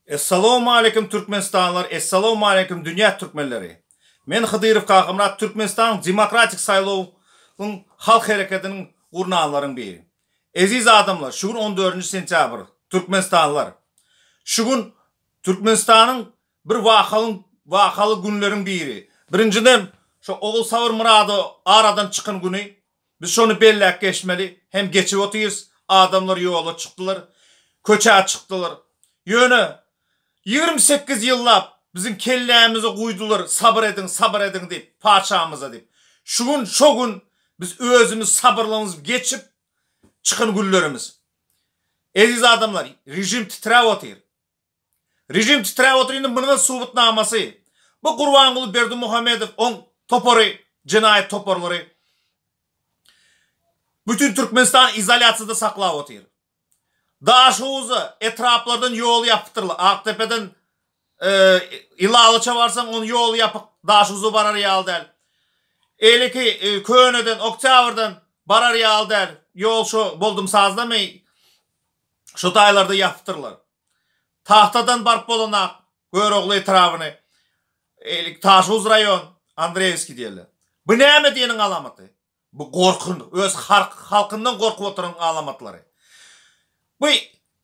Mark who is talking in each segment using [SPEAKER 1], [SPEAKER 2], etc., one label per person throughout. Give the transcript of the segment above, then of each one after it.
[SPEAKER 1] Essalawmaleýkim Türkmenistanlylar Essalawmaleýkim dünýä türkmenleri. Men Hydyrow Kakamyrat Türkmenistanyň Demokratik saýlawyň halk herekediniň gurnanlaryň biri. Eziz adamlar şu gün on dördünji sentýabr Türkmenistanlylar şu gün Türkmenistanyň bir wakalyň wakaly günleriň biri. Birinjiden şo Ogulsabyr Myradow aradan çykan güni Biz şony belläp geçmeli hem geçip otyrys, adamlar ýola çykdylar, köçä çykdylar. Ýöne 28 ýyllap biziň kellämize guýdular sabyr ediň, sabyr ediň diýip, patyşamyza diýip. Şu gün şo gün biz özümiz sabyrlygymyz geçip çykan günlerimiz. Eziz adamlar, režim titräp otyr. Režim titräp otyr indi munuň subutnamasy. Bu Gurbanguly Berdimuhamedow oň topary jenaýat toparlary bütin Türkmenistany izolýasiýada saklap otyr. Daşhowuza etraplardan ýoly ýapypdyrlar. Akdepeden Ilalyça barsaň oň ýoly ýapyk Daşhowuza barar ýaly däl. Eýleki Köneden Oktýabrdan barar ýaly däl. Ýol şo Boldumsazdamy şo taýlarda ýapypdyrlar. Tagtadan baryp bolanak Görogly etrabyny, Taşuz raýon, Andreýewskiý diýerler. Bu näme diýeniň alamaty? Bu gorky, öz halkyndan gorkup oturan alamatlary. Bu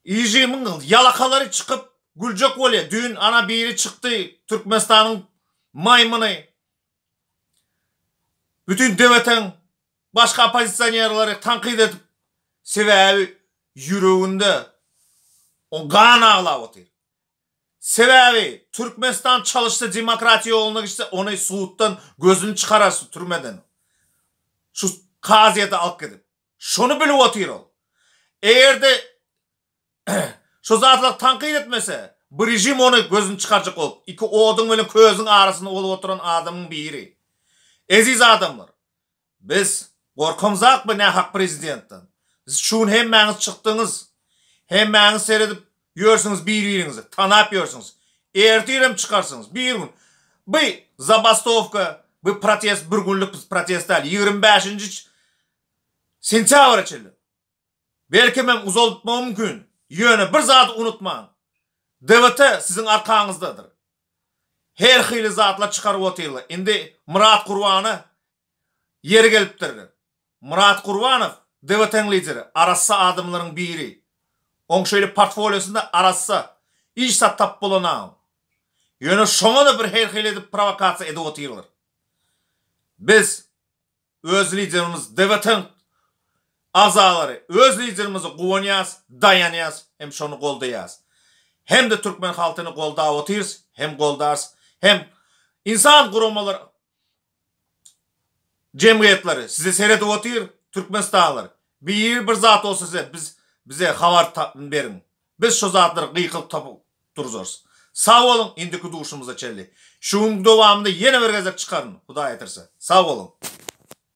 [SPEAKER 1] režimiň ýalakalary çykyp güljek bolýar. Düýn ana biri çykdy, Türkmenistanyň maýmyny. Bütin döwetiň Başga oppozisionerleri tankyt edip, sebäbi ýüreginde oň gan aglap otyr. Sebäbi Türkmenistan çalyşsa demokratiýa ýoluna gitse ony suddan gözüni çykarar şu türmeden. Şu kazyýete alyp gidip. Şony bilip otyr ol. Egerde şu zatlary tankyt etmese bu režim ony gözüni çykarjak bolup iki oduň bilen közüň arasynda bolup oturan adamyň biri. Eziz adamlar Biz gorkamzakmy nähak prezidentden. Siz şu gün hemmäňiz çykdyňyz. Hemmäňiz seredip ýörsüňiz bir-biriňizi, tanap ýörsüňiz. Ertirem çykarsyňyz, bir gün. Bu zabastowka, bu protest bir günlük protest däl, 25-nji sentýabra çenli. Belkemem uzaltmagy mümkin. Ýöne bir zady unutmaň. DWT siziň arkaňyzdadyr. Her hili zatlar çykaryp otyrlar. Indi Myrat Gurbana ýeri gelipdir. Myrat Gurbanow DWT-niň lideri, arassa adamlaryň biri. Oň şeýle portfoliosynda arassa, hiç zat tapyp bolanok. Ýöne şoňa-da bir her hili edip prowokasiýa edip otyrlar. Biz Öz liderimiz DWT-niň agzalary öz liderimize guwanýas, daýanýas hem şony goldaýas. Hem-de türkmen halkyny goldap otyrys, hem goldarys, hem insan guramalar jemgyýetleri size seredip otyr, türkmenistanlylar. Bir bir zat bolsa size biz bize habar beriň. Biz şo zatlary gykylyk tapyp durzarys. Sag boluň indiki duşumyza çenli. Şu günüň dowamynda ýene bir gezek çykaryn, Hudaý etirse. Sag boluň.